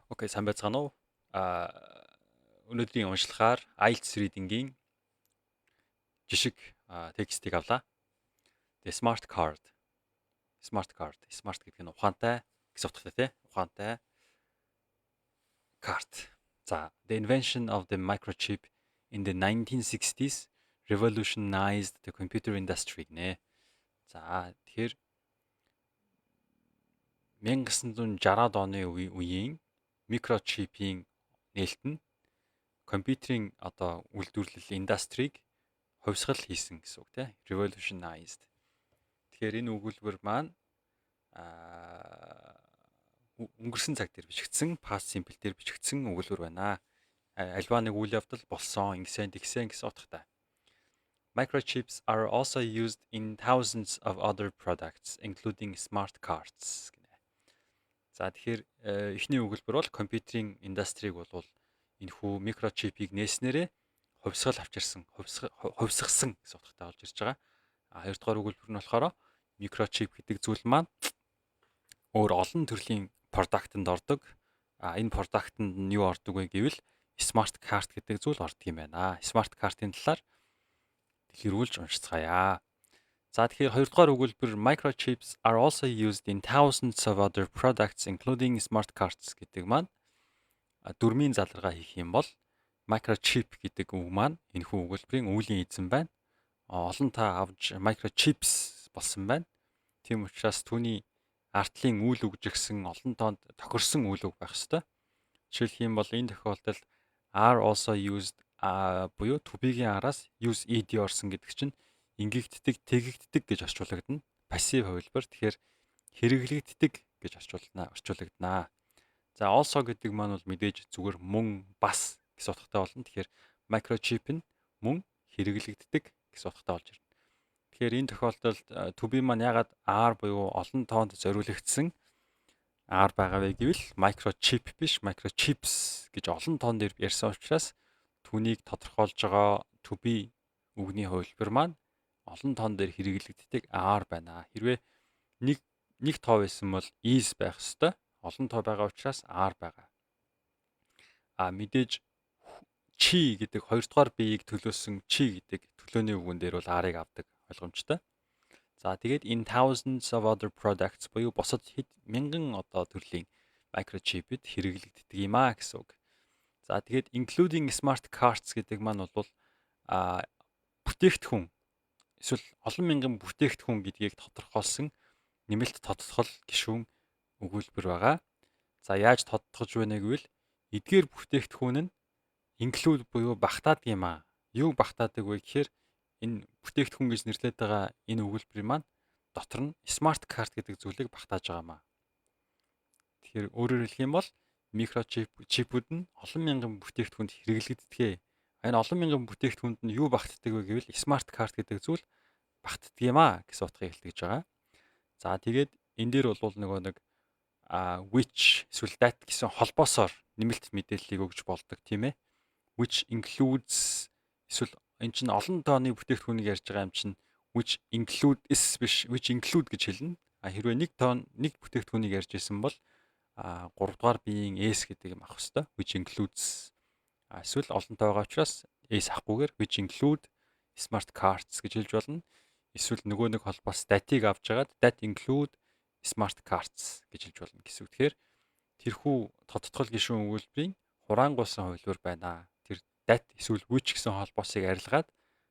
Okay, сайн байцгаана уу? Өнөөдрийн уншлагаар IELTS reading-ийн жишг текстийг авлаа. The smart card. Smart card. Smart гэдэг нь ухаантай гэсэн утгатай, тий? Ухаантай карт. За, the invention of the microchip in the 1960s revolutionized the computer industry гинэ. За, тэгэхээр 1960-ад оны үеийн микрочипийн нээлт нь компьютерийн одоо үйлдвэрлэл industry г хувьсгал хийсэн гэсэн үг, тий, revolutionized. Тэгэхээр энэ өгүүлбэр маань өнгөрсөн цаг дээр бичигдсэн, past simple дээр бичигдсэн өгүүлбэр байна. Аливаа нэг үйл явдал болсон, ингэсэн, тэгсэн гэсэн утгатай. Microchips are also used in thousands of other products, including smart cards гинэ. За, тэгэхээр эхний өгүүлбэр бол компьютерийн industry г бол энэхүү микрочипийг нээснээрээ хувьсгал авчирсан, хувьсгасан гэсэн утгатай болж ирж байгаа. А хоёрдугаар өгүүлбэр нь болохоор микрочип гэдэг зүйл маань өөр олон төрлийн product анд ордог. А энэ product анд нь юу ордог вэ гэвэл smart card гэдэг зүйл ордог юм байна. Smart card-ын талаар дэлгэрүүлж уншицгаая. За, тэгэхээр хоёрдугаар өгүүлбэр "Microchips are also used in thousands of other products, including smart cards" гэдэг маань дүрмийн заларгаа хийх юм бол microchip гэдэг үг маань энэхүү өгүүлбэрийн үйлийн эзэн байна. Олон тоо авч microchips болсон байна. Тийм учраас түүний ард талын үйл үг жигсэн олон тоонд тохирсон үйл үг байх ёстой. Жишээлх юм бол энэ тохиолдолд are also used буюу to be-гийн араас use ed орсон гэдэг чинь ингэгддэг, тэгэгддэг гэж орчуулагдана. Пассив хувилбар. Тэгэхээр хэрэглэгддэг гэж орчуулагдана. За, also гэдэг маань бол мэдээж зүгээр мөн, бас гэсэн утгатай болно. Тэгэхээр microchip нь мөн хэрэглэгддэг гэсэн утгатай болж ирнэ. Тэгэхээр энэ тохиолдолд to be маань яагаад are буюу олон тоонд зориулагдсан are байгаа вэ гэвэл microchip биш, microchips гэж олон тоон дээр ярьсан учраас түүнийг тодорхойлж байгаа to be үгний хувилбар маань олон тоон дээр хэрэглэгддэг are байна. Хэрвээ нэг нэг тоо байсан бол is байх ёстой. Олон тоо байгаа учраас are байгаа. А мэдээж чи гэдэг хоёрдугаар биеийг төлөөсөн чи гэдэг төлөөний үгэн дээр бол are-ыг авдаг, ойлгомжтой. За, тэгээд in thousands of other products буюу бусад хэд мянган одоо төрлийн microchip-д хэрэглэгддэг юм а гэсэн үг. За, тэгээд including smart cards гэдэг маань бол бүтээгдэхүүн эсвэл олон мянган бүтээгдэхүүн гэдгийг тодорхойлсон нэмэлт тодотгол гишүүн өгүүлбэр байгаа. За, яаж тодотгож байна гэвэл эдгээр бүтээгдэхүүн нь include буюу багтаадаг юм аа. Юу багтаадаг вэ гэхээр энэ бүтээгдэхүүн гэж нэрлэдэг байгаа энэ өгүүлбэрийн маань дотор нь smart card гэдэг зүйлийг багтааж байгаа юм аа. Тэгэхээр өөрөөр хэлэх юм бол микрочип чипүүд нь олон мянган бүтээгдэхүүнд хэрэглэгддэг. Энэ олон мянган бүтээгдэхүүнд нь юу багтдаг вэ гэвэл smart card гэдэг зүйл багтдаг юм аа гэсэн утгыг илтгэж байгаа. За, тэгээд энэ дээр бол нөгөө нэг which эсвэл that гэсэн холбоосоор нэмэлт мэдээллийг өгж болдог, тийм ээ. Which includes эсвэл эн чинь олон тооны бүтээгдэхүүнийг ярьж байгаа юм чинь which include s биш, which include гэж хэлнэ. А хэрвээ нэг тоон, нэг бүтээгдэхүүнийг ярьж исэн бол 3 дугаар биеийн s гэдэг юм авах хэвээр, which includes. Эсвэл олон тоо байгаа учраас s авахгүйгээр which include smart cards гэж хэлж болно. Эсвэл нөгөө нэг холбоос that-ыг авч агаад that include smart cards гэж хэлж болно гэсэн үг. Тэгэхээр тэрхүү тодотгол гишүүн өгүүлбэрийн хураангуйсан хувилбар байна. Тэр that эсвэл which гэсэн холбоосыг арилгаад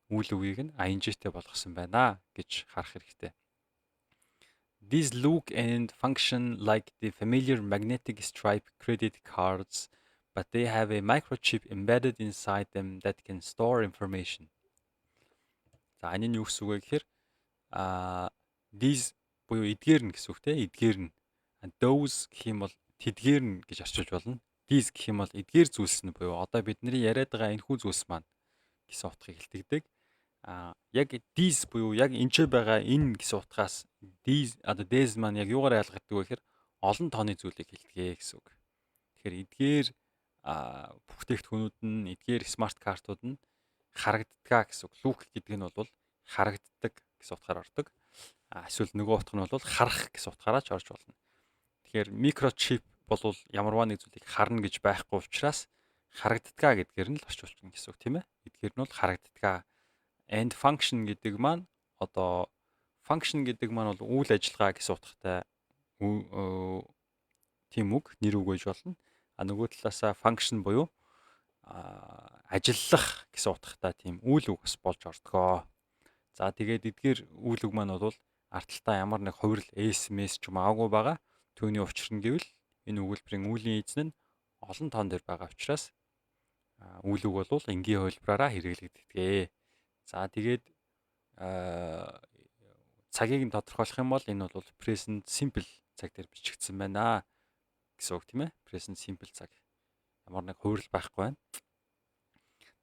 үйл үгийг нь ing-тэй болгосон байна гэж харах хэрэгтэй. These look and function like the familiar magnetic stripe credit cards, but they have a microchip embedded inside them that can store information. За, энэ нь юу гэсэн үг вэ гэхээр these буюу эдгээр нь гэсэн үг, те, эдгээр нь. Those гэх юм бол тэдгээр нь гэж орчуулж болно. These гэх юм бол эдгээр зүйлс нь буюу одоо бидний яриад байгаа энэхүү зүйлс маань гэсэн утгыг илтгэдэг. А яг these буюу яг энэ ч байгаа энэ гэсэн утгаас these одоо these маань яг юугаар ялгагддаг вэ гэхээр олон тооны зүйлийг хэлдэг гэсэн үг. Тэгэхээр эдгээр бүтээгдэхүүнүүд нь, эдгээр smart картууд нь харагддаг гэсэн үг. Look гэдэг нь бол харагддаг гэсэн утгаар ордог. А эсвэл нөгөө утга нь бол харах гэсэн утгаараа ч орж болно. Тэгэхээр микрочип Болвол ямарваа нэг зүйлийг харна гэж байхгүй учраас харагддгаа гэдгээр нь л орчуулчихна гэсэн үг, тийм ээ. Эдгээр нь бол харагддгаа. And function гэдэг маань, одоо function гэдэг маань бол үйл ажиллагаа гэсэн утгатай тийм үг, нэр үг байж болно. А нөгөө талаасаа function буюу ажиллах гэсэн утгатай тийм үйл үг бас болж ордгоо. За, тэгээд эдгээр үйл үг маань бол ард талдаа ямар нэг хувирал S мэс ч юм аагүй байгаа. Түүний учир нь гэвэл энэ өгүүлбэрийн үйлийн эзэн нь олон тоон дээр байгаа учраас үйл үг бол энгийн хувилбараараа хэрэглэгддэг. За, тэгээд цагийг нь тодорхойлох юм бол энэ бол present simple цаг дээр бичигдсэн байна гэсэн үг, тийм ээ. Present simple цаг. Ямар нэг хувирал байхгүй байна.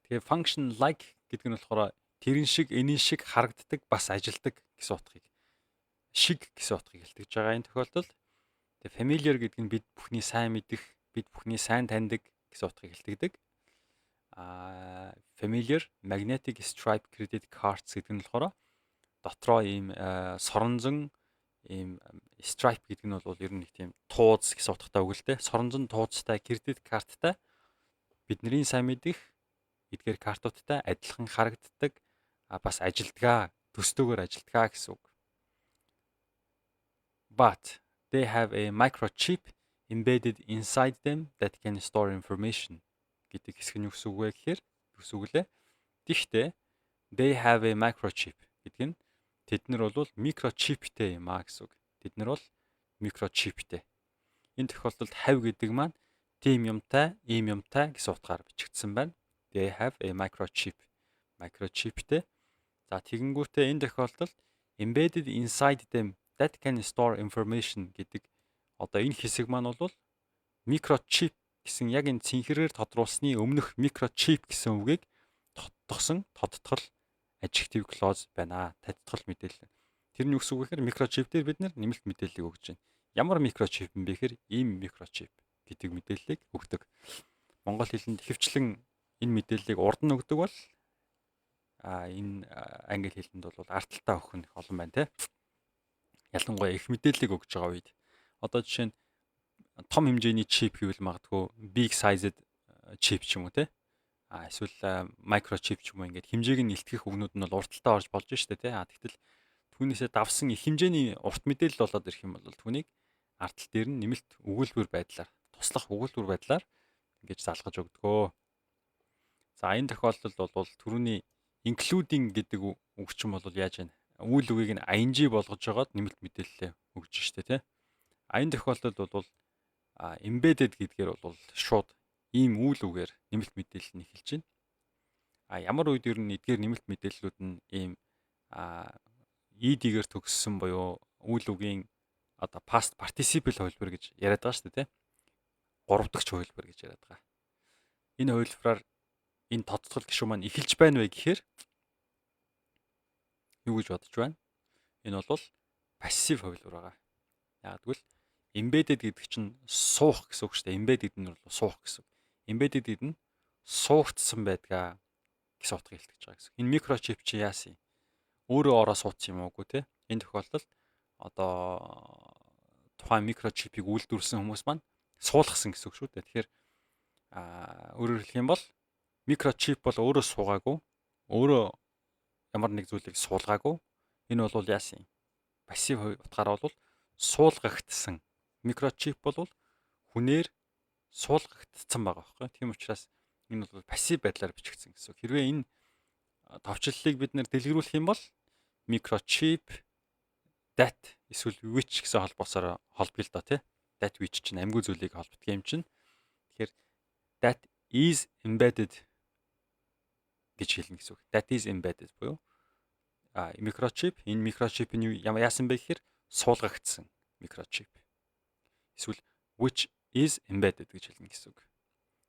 Тэгээ function like гэдэг нь болохоор тэрэн шиг, энэн шиг харагддаг, бас ажилдаг гэсэн утгыг, шиг гэсэн утгыг илтгэж байгаа энэ тохиолдолд. Тэгээ familiar гэдэг нь бид бүхний сайн мэдэх, бид бүхний сайн таньдаг гэсэн утгыг илтгэдэг. А familiar magnetic stripe credit cards гэдэг нь болохоор дотроо ийм соронзон, ийм stripe гэдэг нь бол ер нь нэг тийм тууз гэсэн утгатай үг л дээ. Соронзон туузтай кредит карттай, бидний сайн мэдэх эдгээр картуудтай адилхан харагддаг, бас ажилдгаа, төстөөгөр ажилдгаа гэсэн үг. But they have a microchip embedded inside them that can store information гэдэг хэсэг нь юу гэсэн үг вэ гэхээр гэсэн үг лээ. Гэхдээ they have a microchip гэдэг нь тэд нар бол микрочиптэй юм а гэсэн үг. Тэд нар бол микрочиптэй. Энэ тохиолдолд have гэдэг маань тийм юмтай, ийм юмтай гэсэн утгаар бичигдсэн байна. They have a microchip. Microchipтэй. За, тэгэнгүүтээ энэ тохиолдолд embedded inside them that can store information гэдэг одоо энэ хэсэг маань бол микрочип гэсэн яг энэ цэнхрээр тодруулсны өмнөх микрочип гэсэн үгийг тодтогсон тодтгол adjective clause байна. Тодтгол мэдээлэл. Тэр нь юу гэсэн үг вэ гэхээр микрочип дээр бид нэмэлт мэдээллийг өгч байна. Ямар микрочип юм бэ гэхээр ийм микрочип гэдэг мэдээллийг өгдөг. Монгол хэлэнд ихэвчлэн энэ мэдээллийг урд нь өгдөг бол энэ англи хэлэнд бол ард талдаа өгөх нь их олон байна, те. Ялангуяа их мэдээллийг өгж байгаа үед, одоо жишээ нь том хэмжээний чип гэвэл магадгүй big sized chip ч юм уу, те. А эсвэл microchip ч юм уу, ингээд хэмжээг нь илтгэх үгнүүд нь бол урд талдаа орж болж штэ, те. А тэгтэл түүнээсээ давсан их хэмжээний урт мэдээлэл болоод ирэх юм бол түүнийг ард тал дээр нь нэмэлт өгүүлбэр байдлаар, туслах өгүүлбэр байдлаар ингэж залгаж өгдөгөө. За, энэ тохиолдолд бол түрүүний including гэдэг үг чинь бол яаж вэ? Үйл үгийг нь ing болгож жагаад нэмэлт мэдээлэлээ өгж штэ, тий. А энэ тохиолдолд бол embedded гэдгээр бол шууд ийм үйл үгээр нэмэлт мэдээлэл нь эхэлж байна. А ямар үед ер нь эдгээр нэмэлт мэдээллүүд нь ийм ed-гээр төгссөн буюу үйл үгийн одоо past participle хувилбар гэж яриад байгаа шүү дээ, тий. Гурав дахь хувилбар гэж яриад байгаа. Энэ хувилбараар энэ тодтгол гишүүн маань эхэлж байна вэ гэхээр юу гэж бодож байна? Энэ бол пассив хувилбар байгаа. Яг тэгвэл embedded гэдэг чинь суух гэсэн үг шүү дээ. Embedded гэдэг нь бол суух гэсэн үг. Embedded гэдэг нь суугдсан байдгаа гэсэн утгыг илтгэж байгаа гэсэн. Энэ микрочип чи яасан юм? Өөрөө ороо суудсан юм уугүй, те? Энэ тохиолдолд одоо тухайн микрочипийг үйлдвэрлэсэн хүмүүс маань суулгасан гэсэн үг шүү дээ. Тэгэхээр өөрөөр хэлэх юм бол микрочип бол өөрөө суугаагүй, өөрөө ямар нэг зүйлийг суулгаагүй. Энэ бол яасан юм? Пассив утгаараа бол суулгагдсан. Микрочип бол хүнээр суулгагдсан байгаа байхгүй. Тийм учраас энэ бол пассив байдлаар бичигдсэн гэсэн үг. Хэрвээ энэ товчлолыг бид нэр дэлгэрүүлэх юм бол microchip that эсвэл which гэсэн холбоосоор холбоё л доо, тий. That which чинь амьгүй зүйлийг холбодог юм чинь. Тэгэхээр that is embedded гэж хэлнэ гэсэн үг. That is embedded буюу микрочип, энэ микрочип нь яасан бэ гэхээр суулгагдсан микрочип. Эсвэл which is embedded гэж хэлнэ гэсэн үг.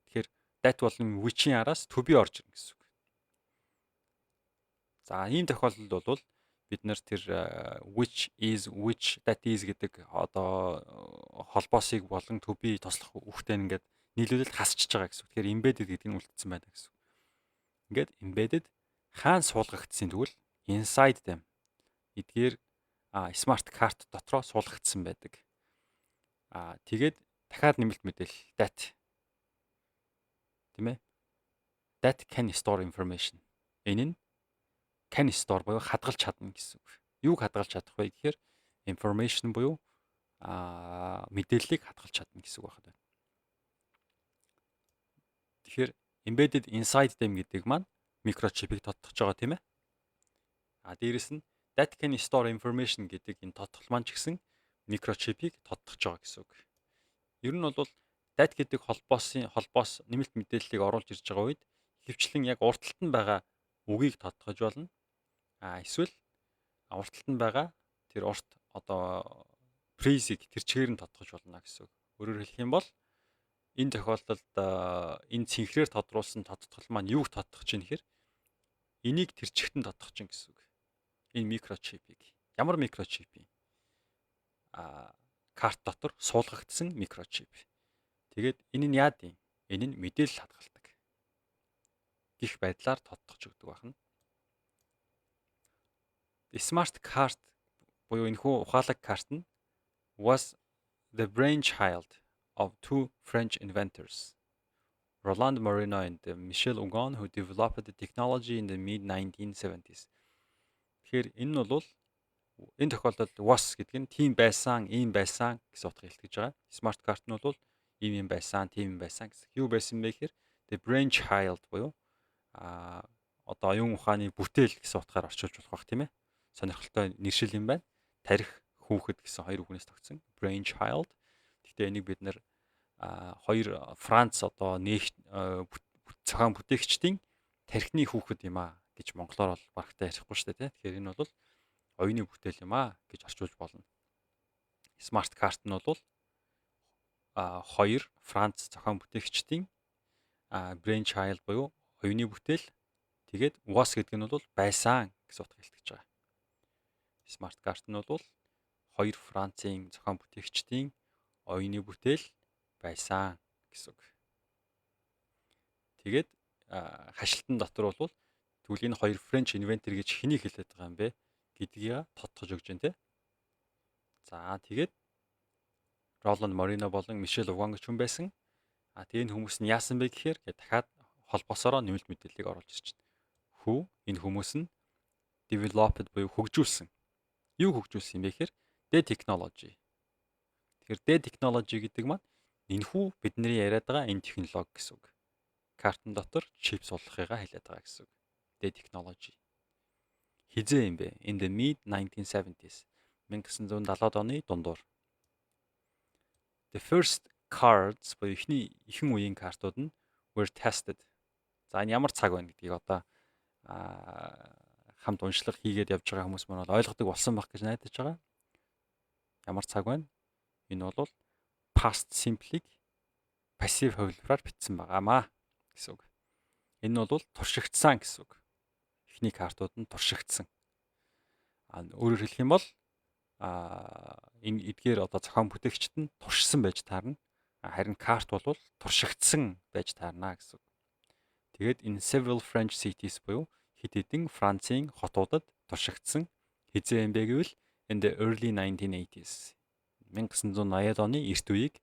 Тэгэхээр that болон which-ийн араас to be орж ирнэ гэсэн үг. За, ийм тохиолдолд бол бид нэр тэр which is, which, that is гэдэг одоо холбоосыг болон to be туслах үгтэй ингээд нийлүүлэл хасчиж байгаа гэсэн үг. Тэгэхээр embedded гэдэг нь үлдсэн байдаг гэсэн үг. Ингээд embedded хаана суулгагдсан, тэгвэл inside them, эдгээр smart card дотроо суулгагдсан байдаг. Тэгээд Дахиад нэмэлт мэдээлэл that. Тийм ээ? That can store information. Энэ нь can store буюу хадгалж чадна гэсэн үг. Юуг хадгалж чадах вэ гэхээр information буюу мэдээллийг хадгалж чадна гэсэн үг байна. Тэгэхээр embedded inside them гэдэг маань микрочипийг тодтогч байгаа, тийм ээ. А дээрэс нь that can store information гэдэг энэ тодтгол маань ч гэсэн микрочипийг тодтогч байгаа гэсэн үг. Ер нь бол that гэдэг холбоос нэмэлт мэдээллийг оруулж ирж байгаа үед ихэвчлэн яг урд талд нь байгаа үгийг тодтогч болно. А эсвэл урд талд нь байгаа тэр урт одоо phrase ийг тэр чигээр нь тодтогч болно гэсэн үг. Өөрөөр хэлэх юм бол энэ тохиолдолд энэ цэнхрээр тодруулсан тодтгол маань юуг тодтогч юм гэхээр энийг тэр чигт нь тодтогч юм гэсэн үг. Энэ микрочипийг. Ямар микрочип юм? Карт дотор суулгагдсан микрочип. Тэгээд энэ нь яад юм? Энэ нь мэдээлэл хадгалдаг гэх байдлаар тодтогч өгдөг байна. Smart card буюу энэхүү ухаалаг карт нь was the brainchild of two French inventors, Roland Moreno and Michel Ugon, who developed the technology in the mid 1970s. Тэгэхээр энэ нь бол энэ тохиолдолд was гэдэг нь тийм байсан, ийм байсан гэсэн утгыг илтгэж байгаа. Smart card нь бол ийм юм байсан, тийм юм байсан гэсэн. Юу байсан бэ гэхээр the brainchild буюу одоо оюун ухааны бүтээл гэсэн утгаар орчуулж болох байх, тийм ээ. Сонирхолтой нэршил юм байна. Тархи, хүүхэд гэсэн хоёр үгнээс тогтсон brainchild. Гэхдээ энийг бид нар хоёр Франц одоо нээх зохион бүтээгчдийн тархины хүүхэд юм а гэж монголоор бол барагтай ярихгүй шүү дээ, тийм. Тэгэхээр энэ бол оюуны бүтээл юм а гэж орчуулж болно. Smart card нь бол хоёр Франц зохион бүтээгчдийн brain child буюу оюуны бүтээл, тэгээд was гэдэг нь бол байсан гэсэн утга илтгэж байгаа. Smart card нь бол хоёр Францын зохион бүтээгчдийн оюуны бүтээл байсан гэсэн үг. Тэгээд хашилтан дотор бол тэгвэл энэ хоёр French inventor гэж хэнийг хэлээд байгаа юм бэ гэдгийг тодтогч өгч байна, те. За, тэгээд Роланд Морино болон Мишель Уган гэж хүн байсан. А тэгээ энэ хүмүүс нь яасан бэ гэхээр дахиад холбоосороо нэмэлт мэдээллийг оруулж ирж байна. Who энэ хүмүүс нь developed буюу хөгжүүлсэн. Юу хөгжүүлсэн юм бэ гэхээр the technology. Тэгэхээр the technology гэдэг маань энэхүү бидний яриад байгаа энэ технологи гэсэн үг. Картн дотор чип суулгахыгаа хэлээд байгаа гэсэн үг. The technology. Хэзээ юм бэ? In the mid 1970s. 1970-ад оны дундуур. The first cards буюу эхний ихэнх үеийн картууд нь were tested. За, энэ ямар цаг байна гэдгийг одоо хамт уншлага хийгээд явж байгаа хүмүүс маань бол ойлгодог болсон байх гэж найдаж байгаа. Ямар цаг байна? Энэ бол past simple-ийг passive хувилбараар бичсэн байгаамаа гэсэн үг. Энэ нь бол туршигдсан гэсэн үг. Эхний картууд нь туршигдсан. А өөрөөр хэлэх юм бол энэ эдгээр одоо зохион бүтээгчид нь туршсан байж таарна. Харин карт бол туршигдсан байж таарна гэсэн үг. Тэгээд in several French cities буюу хэд хэдэн Францын хотуудад туршигдсан. Хэзээ юм бэ гэвэл in the early 1980s. 1980-ад оны эрт үеийг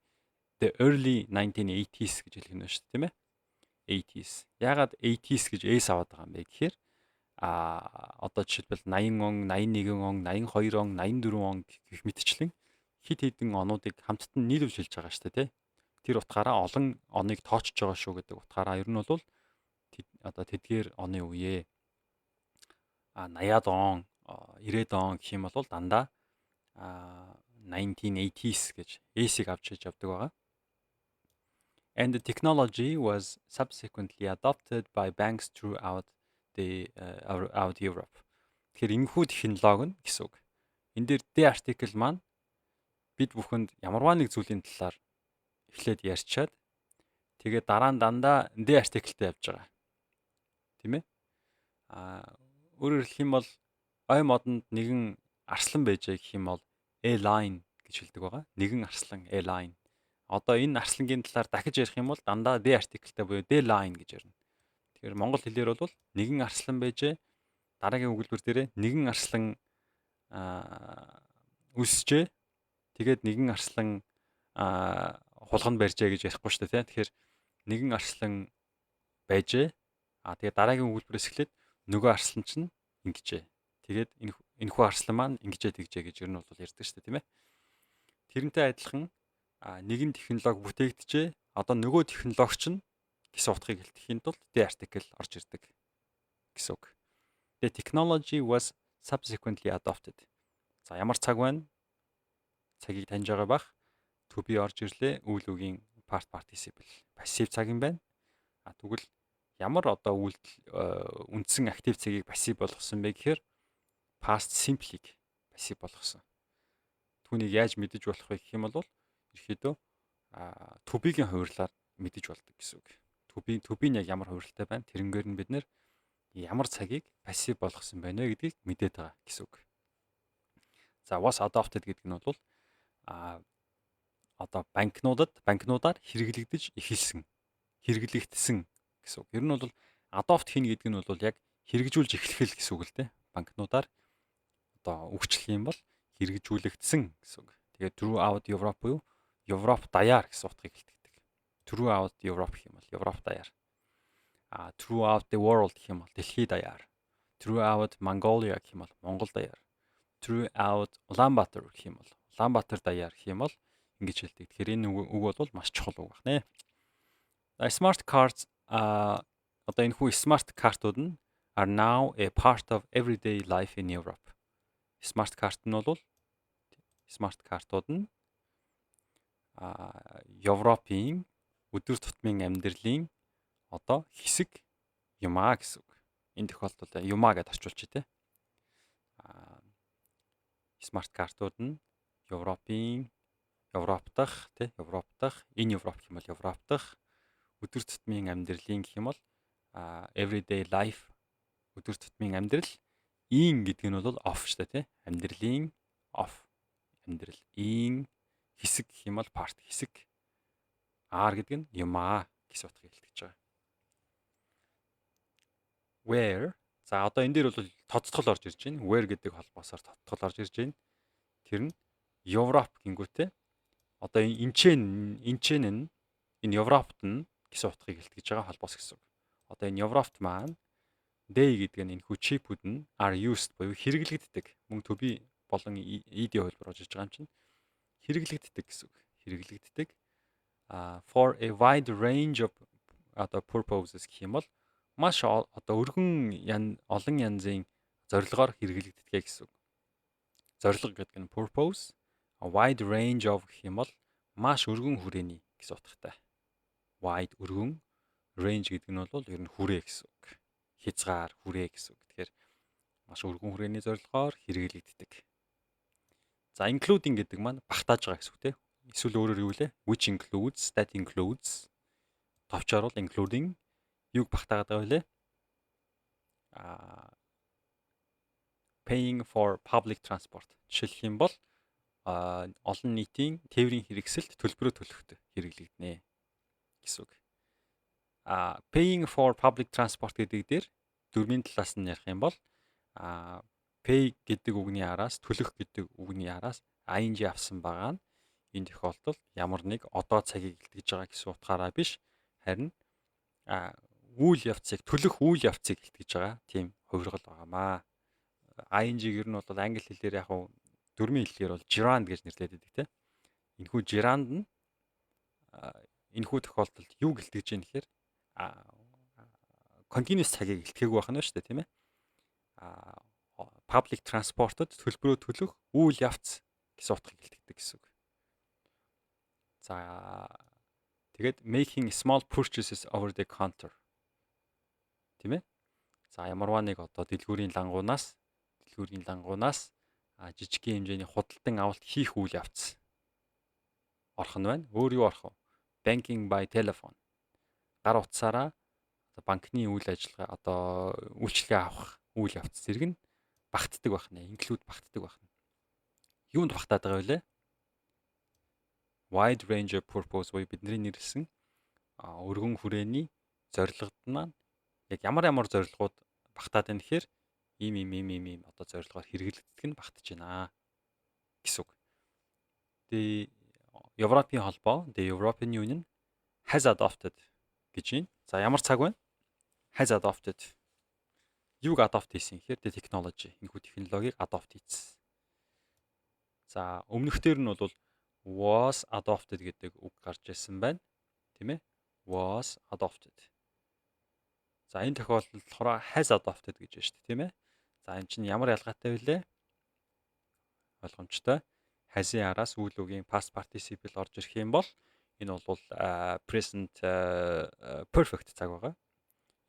the early 1980s гэж хэлэх нь шүү дээ, тийм ээ? 80s. Яагаад 80s гэж S аваад байгаа юм бэ гэхээр одоо жишээлбэл 80 он, 81 он, 82 он, 84 он гэх мэтчлэн хэд хэдэн онуудыг хамтд нь нийлүүлж хэлж байгаа шүү дээ, тий. Тэр утгаараа олон оныг тоочж байгаа шүү гэдэг утгаараа ер нь бол одоо тэдгээр оны үеэ 80-ад он, 90-ад он гэх юм бол дандаа 1980s гэж S-ийг авч хийж явдаг байгаа. And the technology was subsequently adopted by banks throughout the out Europe. Тэгэхээр энэхүү технологи нь гэсэн үг. Энэ дээр the article маань бид бүхэнд ямарваа нэг зүйлийн талаар эхлээд ярьчаад тэгээд дараа нь дандаа the article-тэй явж байгаа. Тийм ээ? Өөрөөр хэлэх юм бол ой модонд нэгэн арслан байжээ гэх юм бол a lion гэж хэлдэг байгаа. Нэгэн арслан, a lion. Одоо энэ арслангийн талаар дахиж ярих юм бол дандаа the article-тэй буюу the lion гэж ярина. Тэгэхээр монгол хэлээр бол нэгэн арслан байжээ. Дараагийн өгүүлбэр дээрээ нэгэн арслан өсжээ. Тэгээд нэгэн арслан хулганд барьжээ гэж ярихгүй шүү дээ, тийм. Тэгэхээр нэгэн арслан байжээ. А тэгээ дараагийн өгүүлбэрээс эхлээд нөгөө арслан чинь ингэжээ. Тэгээд энэ энэхүү арслан маань ингэжээ, тэгжээ гэж ер нь бол ярьдаг шүү дээ, тийм ээ. Тэрнтэй адилхан нэгэн технологи бүтээгдэжээ. Одоо нөгөө технологи чинь гэсэн утгыг илтгэхийн тулд the article орж ирдэг гэсэн үг. The technology was subsequently adopted. За, ямар цаг байна? Цагийг таньж байгаа бах. To be орж ирлээ. Үйл үгийн past participle. Пассив цаг юм байна. А тэгвэл ямар одоо үйлдэл үндсэн актив цагийг пассив болгосон бэ гэхээр past simple-ийг пассив болгосон. Түүнийг яаж мэдэж болох вэ гэх юм бол ерөөхдөө to be-гийн хувирлаар мэдэж болдог гэсэн үг. To be нь яг ямар хувиралтай байна? Тэрнгээр нь бид нэр ямар цагийг пассив болгосон байна вэ гэдгийг мэдээд байгаа гэсэн үг. За, was adopted гэдэг нь бол одоо банкнуудаар хэрэглэгдэж эхэлсэн, хэрэглэгдсэн гэсэн үг. Ер нь бол adopt хийнэ гэдэг нь бол яг хэрэгжүүлж эхлэх л гэсэн үг л дээ. Банкнуудаар одоо өгчлөх юм бол хэрэгжүүлэгдсэн гэсэн үг. Тэгээд throughout Europe буюу Европ даяар гэсэн утгыг илтгэдэг. Throughout Europe гэх юм бол Европ даяар. А throughout the world гэх юм бол дэлхий даяар. Throughout Mongolia гэх юм бол Монгол даяар. Throughout Улаанбаатар гэх юм бол Улаанбаатар даяар гэх юм бол ингэж хэлдэг. Тэгэхээр энэ үг бол маш чухал үг байна. Smart cards, одоо энэ хүү smart картууд нь are now a part of everyday life in Europe. Smart карт нь бол, smart картууд нь Европын өдөр тутмын амьдралын одоо хэсэг юм а гэсэн үг. Энэ тохиолдолд юмаа гэдээ орчуулчих, тээ. Smart картууд нь Европын, Европ дахь, тий, Европ дахь, энэ Европ гэх юм бол Европ дахь өдөр тутмын амьдралын гэх юм бол everyday life, өдөр тутмын амьдрал, ийн гэдэг нь бол of шүү дээ, тий, амьдралын, of амьдрал, ийн хэсэг гэх юм бол part, хэсэг, are гэдэг нь юм аа гэсэн утгыг илтгэж байгаа. Where, за, одоо энэ дээр бол тодтгол орж ирж байна. Where гэдэг холбоосоор тодтгол орж ирж байна. Тэр нь Европ гингүүтээ одоо энчэн нь энэ Европт нь гэсэн утгыг илтгэж байгаа холбоос гэсэн үг. Одоо энэ Европт маань they гэдэг нь энэхүү чипүүд нь are used буюу хэрэглэгддэг. Мөн to be болон ed хувилбар орж ирж байгаа юм чинь хэрэглэгддэг гэсэн үг. Хэрэглэгддэг. For a wide range of одоо purposes гэх юм бол маш одоо өргөн олон янзын зорилгоор хэрэглэгддэг гэсэн үг. Зорилго гэдэг нь purpose, a wide range of гэх юм бол маш өргөн хүрээний гэсэн утгатай. Wide өргөн, range гэдэг нь бол ер нь хүрээ гэсэн үг. Хязгаар, хүрээ гэсэн үг. Тэгэхээр маш өргөн хүрээний зорилгоор хэрэглэгддэг. За, including гэдэг маань багтааж байгаа гэсэн үг, тийм. Эсвэл өөрөөр юу лээ? Which includes, that includes. Товчоор бол including юуг багтаагаад байгаа вэ? Paying for public transport. Жишээлх юм бол олон нийтийн тээврийн хэрэгсэлд төлбөрөө төлөхөд хэрэглэгдэнэ гэсэн үг. Paying for public transport гэдэг дээр дүрмийн талаас нь ярих юм бол pay гэдэг үгний араас, төлөх гэдэг үгний араас ing авсан байгаа нь энэ тохиолдолд ямар нэг одоо цагийг илтгэж байгаа гэсэн утгаараа биш, харин үйл явцыг төлөх үйл явцыг илтгэж байгаа тийм хувиргал байгаамаа. ING ер нь бол англи хэлээр, яг уу дүрмийн хэлээр бол gerund гэж нэрлэдэг байдаг, тийм. Энэхүү gerund нь энэхүү тохиолдолд юу илтгэж байна гэхээр continuous цагийг илтгээг байх нь шүү дээ, тийм ээ. Public transport-од төлбөрөө төлөх үйл явц гэсэн утгыг илтгэдэг гэсэн үг. За, тэгээд making small purchases over the counter. Тийм ээ. За, ямарваа нэг одоо дэлгүүрийн лангуунаас жижигхэн хэмжээний худалдан авалт хийх үйл явц орох нь байна. Өөр юу орох вэ? Banking by telephone. Гар утсаараа одоо банкны үйл ажиллагаа, одоо үйлчилгээ авах үйл явц зэрэг нь багтдаг байх нэ. Include багтдаг байх нь. Юунд багтаад байгаа вэ? Wide range of purpose буюу бидний нэрлсэн өргөн хүрээний зорилгод маань яг ямар ямар зорилгууд багтаад байна гэхээр ийм ийм ийм ийм ийм одоо зорилгоор хэрэглэгддэг нь багтаж байна гэсэн үг. The Европын холбоо, the European Union has adopted гэж байна. За, ямар цаг вэ? Has adopted. Юуг adopt хийсэн гэхээр the technology. Энэхүү технологиг adopt хийсэн. За, өмнөх дээр нь бол was adopted гэдэг үг гарч ирсэн байна. Тийм ээ? Was adopted. За, энэ тохиолдолд болохоор has adopted гэж байна шүү дээ, тийм ээ? За, энэ чинь ямар ялгаатай вүлээ? Ойлгомжтой. Has-ийн араас үйл үгийн past participle орж ирэх юм бол энэ бол present perfect цаг байгаа.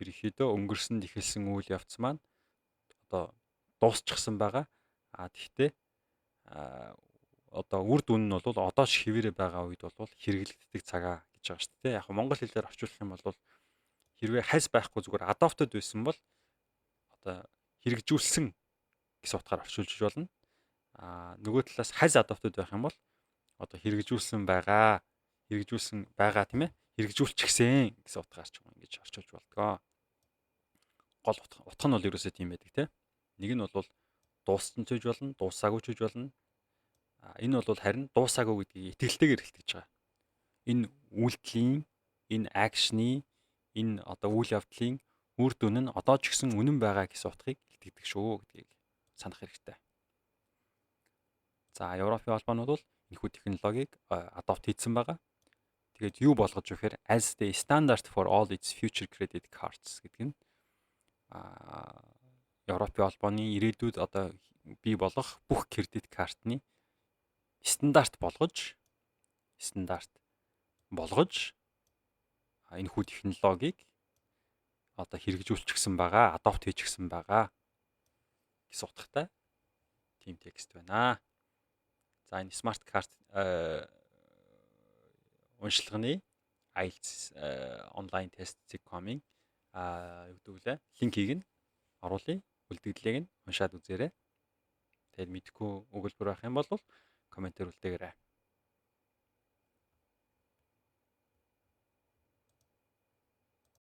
Ерөнхийдөө өнгөрсөнд эхэлсэн үйл явц маань одоо дуусчихсан байгаа. А тэгтээ одоо үр дүн нь бол одоо ч хэвээрээ байгаа үед бол хэрэглэгддэг цагаа гэж байгаа шүү дээ. Яг монгол хэлээр орчуулах юм бол хэрвээ has байхгүй, зүгээр adopted байсан бол одоо хэрэгжүүлсэн гэсэн утгаар орчуулж болно. А нөгөө талаас has adopted байх юм бол одоо хэрэгжүүлсэн байгаа, хэрэгжүүлсэн байгаа, тийм ээ, хэрэгжүүлчихсэн гэсэн утгаар ч юм ингэж орчуулж болдгоо. Гол утга нь бол ерөөсөө тийм байдаг, тийм. Нэг нь бол дууссан ч гэж болно, дуусаагүй ч гэж болно. А энэ бол харин дуусаагүй гэдгийг итгэлтэйгээр хэлтгэж байгаа. Энэ үйлдэлийн, энэ action ы, энэ одоо үйл явдлын үр дүн нь одоо ч гэсэн үнэн байгаа гэсэн утгыг илтгэдэг шүү гэдгийг санах хэрэгтэй. За, Европын холбоонууд бол энэхүү технологиг adopt хийсэн байгаа. Тэгээд юу болгож өгөхээр as the standard for all its future credit cards гэдэг нь Европын холбооны ирээдүйд одоо бий болох бүх кредит картны стандарт болгож энэхүү технологиг одоо хэрэгжүүлчихсэн байгаа, adopt хийчихсэн байгаа гэсэн утгатай тийм текст байна. За, энэ smart card уншлагын IELTS онлайн test.com-ийн юу гэдэг вүлээ, линкийг нь оруулъя. Үлдэгдлийг нь уншаад үзээрэй. Тэгээд мэдэхгүй өгүүлбэр байх юм бол комментээр үлдээгээрэй.